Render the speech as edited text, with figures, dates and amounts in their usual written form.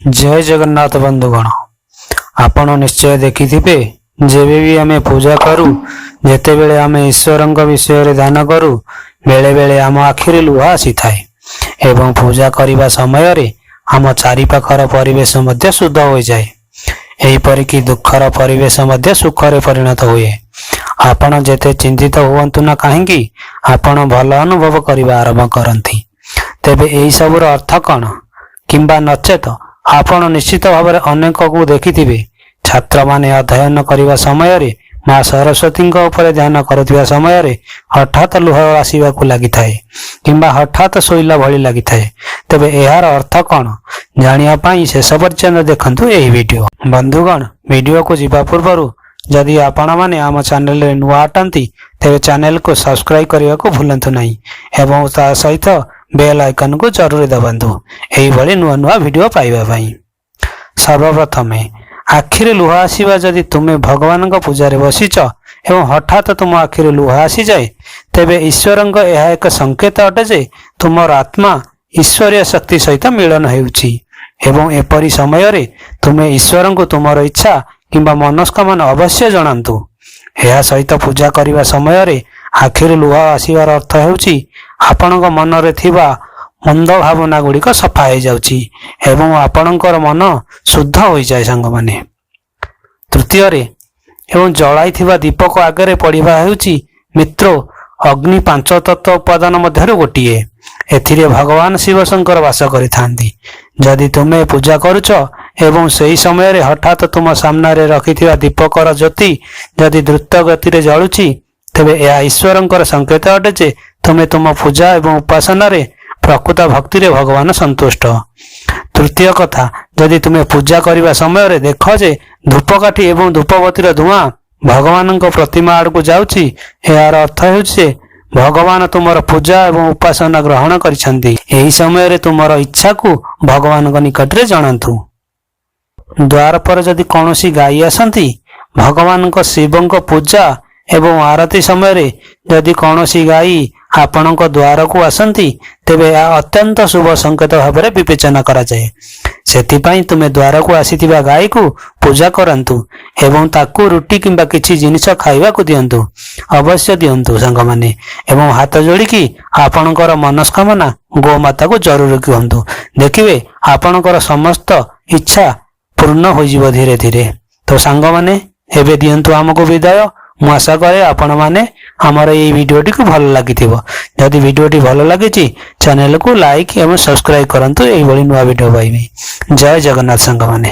ଜୟ ଜଗନ୍ନାଥ ବନ୍ଧୁଗଣ, ଆପଣ ନିଶ୍ଚୟ ଦେଖିଥିବେ, ଯେବେ ବି ଆମେ ପୂଜା କରୁ, ଯେତେବେଳେ ଆମେ ଈଶ୍ୱରଙ୍କ ବିଷୟରେ ଧ୍ୟାନ କରୁ, ବେଳେବେଳେ ଆମ ଆଖିରେ ଲୁହ ଆସିଥାଏ ଏବଂ ପୂଜା କରିବା ସମୟରେ ଆମ ଚାରିପାଖର ପରିବେଶ ମଧ୍ୟ ଶୁଦ୍ଧ ହୋଇଯାଏ। ଏହିପରିକି ଦୁଃଖର ପରିବେଶ ମଧ୍ୟ ସୁଖରେ ପରିଣତ ହୁଏ। ଆପଣ ଯେତେ ଚିନ୍ତିତ ହୁଅନ୍ତୁ ନା କାହିଁକି, ଆପଣ ଭଲ ଅନୁଭବ କରିବା ଆରମ୍ଭ କରନ୍ତି। ତେବେ ଏହି ସବୁର ଅର୍ଥ କ'ଣ? କିମ୍ବା ନଚେତ ଆପଣ ନିଶ୍ଚିତ ଭାବରେ ଅନେକଙ୍କୁ ଦେଖିଥିବେ, ଛାତ୍ରମାନେ ଅଧ୍ୟୟନ କରିବା ସମୟରେ ମା ସରସ୍ୱତୀଙ୍କ ଉପରେ ଧ୍ୟାନ କରୁଥିବା ସମୟରେ ହଠାତ୍ ଲୁହ ଆସିବାକୁ ଲାଗିଥାଏ କିମ୍ବା ହଠାତ୍ ଶୋଇଲା ଭଳି ଲାଗିଥାଏ। ତେବେ ଏହାର ଅର୍ଥ କ'ଣ ଜାଣିବା ପାଇଁ ଶେଷ ପର୍ଯ୍ୟନ୍ତ ଦେଖନ୍ତୁ ଏହି ଭିଡିଓ। ବନ୍ଧୁଗଣ, ଭିଡିଓକୁ ଯିବା ପୂର୍ବରୁ ଯଦି ଆପଣମାନେ ଆମ ଚ୍ୟାନେଲରେ ନୂଆ ଅଟନ୍ତି, ତେବେ ଚ୍ୟାନେଲକୁ ସବସ୍କ୍ରାଇବ କରିବାକୁ ଭୁଲନ୍ତୁ ନାହିଁ ଏବଂ ତା ସହିତ ବେଲ୍ ଆଇକନକୁ ଜରୁରୀ ଦବାନ୍ତୁ ଏହିଭଳି ନୂଆ ନୂଆ ଭିଡିଓ ପାଇବା ପାଇଁ। ସର୍ବପ୍ରଥମେ ଆଖିରେ ଲୁହ ଆସିବା। ଯଦି ତୁମେ ଭଗବାନଙ୍କ ପୂଜାରେ ବସିଛ ଏବଂ ହଠାତ୍ ତୁମ ଆଖିରେ ଲୁହ ଆସିଯାଏ, ତେବେ ଈଶ୍ୱରଙ୍କ ଏହା ଏକ ସଂକେତ ଅଟେ ଯେ ତୁମର ଆତ୍ମା ଈଶ୍ୱରୀୟ ଶକ୍ତି ସହିତ ମିଳନ ହେଉଛି ଏବଂ ଏପରି ସମୟରେ ତୁମେ ଈଶ୍ୱରଙ୍କୁ ତୁମର ଇଚ୍ଛା କିମ୍ବା ମନସ୍କାମନା ଅବଶ୍ୟ ଜଣାନ୍ତୁ। ଏହା ସହିତ ପୂଜା କରିବା ସମୟରେ ଆଖିରୁ ଲୁହ ଆସିବାର ଅର୍ଥ ହେଉଛି ଆପଣଙ୍କ ମନରେ ଥିବା ମନ୍ଦ ଭାବନା ଗୁଡ଼ିକ ସଫା ହେଇଯାଉଛି ଏବଂ ଆପଣଙ୍କର ମନ ଶୁଦ୍ଧ ହୋଇଯାଏ ସାଙ୍ଗମାନେ। ତୃତୀୟରେ, ଏବଂ ଜଳାଇଥିବା ଦୀପକ ଆଗରେ ପଡ଼ିବା ହେଉଛି, ମିତ୍ର, ଅଗ୍ନି ପାଞ୍ଚ ତତ୍ତ୍ୱ ଉପାଦାନ ମଧ୍ୟରୁ ଗୋଟିଏ। ଏଥିରେ ଭଗବାନ ଶିବଶଙ୍କର ବାସ କରିଥାନ୍ତି। ଯଦି ତୁମେ ପୂଜା କରୁଛ ଏବଂ ସେହି ସମୟରେ ହଠାତ୍ ତୁମ ସାମ୍ନାରେ ରଖିଥିବା ଦୀପକର ଜ୍ୟୋତି ଯଦି ଦ୍ରୁତ ଗତିରେ ଜଳୁଛି, ତେବେ ଏହା ଈଶ୍ୱରଙ୍କର ସଂକେତ ଅଟେ ଯେ ତୁମେ ତୁମ ପୂଜା ଏବଂ ଉପାସନାରେ ପ୍ରକୃତ ଭକ୍ତିରେ ଭଗବାନ ସନ୍ତୁଷ୍ଟ। ତୃତୀୟ କଥା, ଯଦି ତୁମେ ପୂଜା କରିବା ସମୟରେ ଦେଖ ଯେ ଧୂପକାଠି ଏବଂ ଧୂପବତୀର ଧୂଆଁ ଭଗବାନଙ୍କ ପ୍ରତିମା ଆଡ଼କୁ ଯାଉଛି, ଏହାର ଅର୍ଥ ହେଉଛି ଯେ ଭଗବାନ ତୁମର ପୂଜା ଏବଂ ଉପାସନା ଗ୍ରହଣ କରିଛନ୍ତି। ଏହି ସମୟରେ ତୁମର ଇଚ୍ଛାକୁ ଭଗବାନଙ୍କ ନିକଟରେ ଜଣାନ୍ତୁ। ଦ୍ୱାର ପରେ ଯଦି କୌଣସି ଗାଈ ଆସନ୍ତି, ଭଗବାନଙ୍କ ଶିବଙ୍କ ପୂଜା ଏବଂ ଆରତି ସମୟରେ ଯଦି କୌଣସି ଗାଈ ଆପଣଙ୍କ ଦ୍ୱାରକୁ ଆସନ୍ତି, ତେବେ ଏହା ଅତ୍ୟନ୍ତ ଶୁଭ ସଂକେତ ଭାବରେ ବିବେଚନା କରାଯାଏ। ସେଥିପାଇଁ ତୁମେ ଦ୍ୱାରକୁ ଆସିଥିବା ଗାଈକୁ ପୂଜା କରନ୍ତୁ ଏବଂ ତାକୁ ରୁଟି କିମ୍ବା କିଛି ଜିନିଷ ଖାଇବାକୁ ଦିଅନ୍ତୁ, ଅବଶ୍ୟ ଦିଅନ୍ତୁ ସାଙ୍ଗମାନେ, ଏବଂ ହାତ ଯୋଡ଼ିକି ଆପଣଙ୍କର ମନସ୍କାମନା ଗୋମାତାକୁ ଜରୁରୀ କୁହନ୍ତୁ। ଦେଖିବେ, ଆପଣଙ୍କର ସମସ୍ତ ଇଚ୍ଛା ପୂର୍ଣ୍ଣ ହୋଇଯିବ ଧୀରେ ଧୀରେ। ତ ସାଙ୍ଗମାନେ, ଏବେ ଦିଅନ୍ତୁ ଆମକୁ ବିଦାୟ। ମୁଁ ଆଶା କରେ ଆପଣମାନେ ଆମର ଏଇ ଭିଡ଼ିଓଟିକୁ ଭଲ ଲାଗିଥିବ। ଯଦି ଭିଡ଼ିଓଟି ଭଲ ଲାଗିଛି, ଚ୍ୟାନେଲକୁ ଲାଇକ୍ ଏବଂ ସବସ୍କ୍ରାଇବ କରନ୍ତୁ ଏଇଭଳି ନୂଆ ଭିଡ଼ିଓ ପାଇବେ। ଜୟ ଜଗନ୍ନାଥ ସାଙ୍ଗମାନେ।